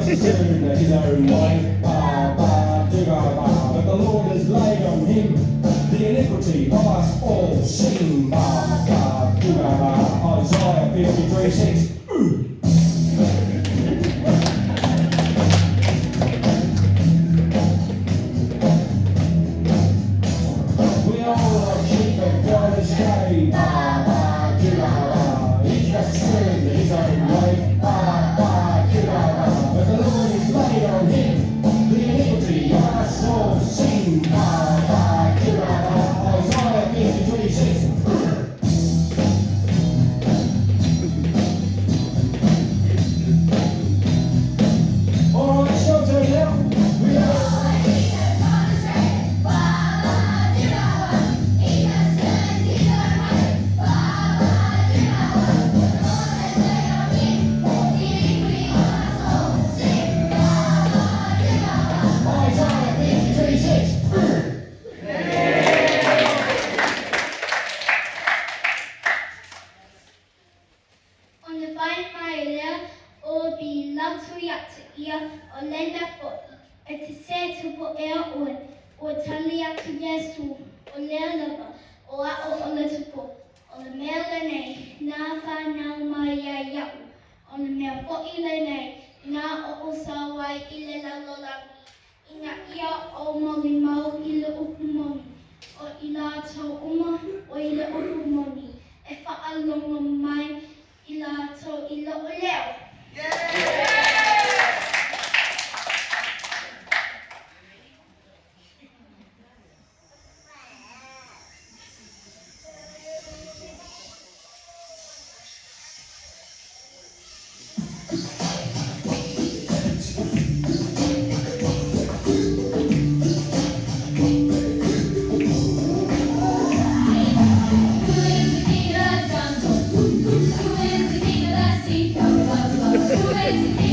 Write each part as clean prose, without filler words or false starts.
just turned his own way. Ba, ba, do, ba, ba. But the Lord has laid on him the iniquity of us all. Sing, ba, ba, do, ba, ba. Isaiah 53:6. We all like sheep have gone astray. Ba, ba, do, ba, ba. Each has turned his own way. Ba, ba, do, ba, ba. But the Lord has laid on him the iniquity of us all. Sing, ba, ba, do, ba, ba. Isaiah 53:6. All right, it's your turn now. We are. Isaiah 53:6. O le vai mai lea o Pilato ia te ia, o lena foʻi, e te se tupu ea oe. Ua tali atu Iesu, o lea lava, o a'u o le Tupu. O le mea lenei na fanau mai ai iaʻu, o le mea foʻi lenei na oʻu sao ai i le lalolagi, ina ia ou molimau i le upu moni. O i latou uma o i le upu moni, e faalogo mai i latou i loʻu leo. Who is the king of the jungle? Who is the king of the sea? Who is the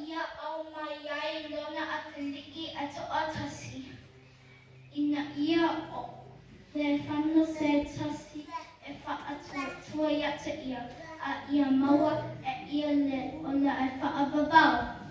ia ao mai ai lona atalii e toatasi, ina ia le fano se tasi e faatuatua ia te ia, a ia maua e ia le ola e faavavau.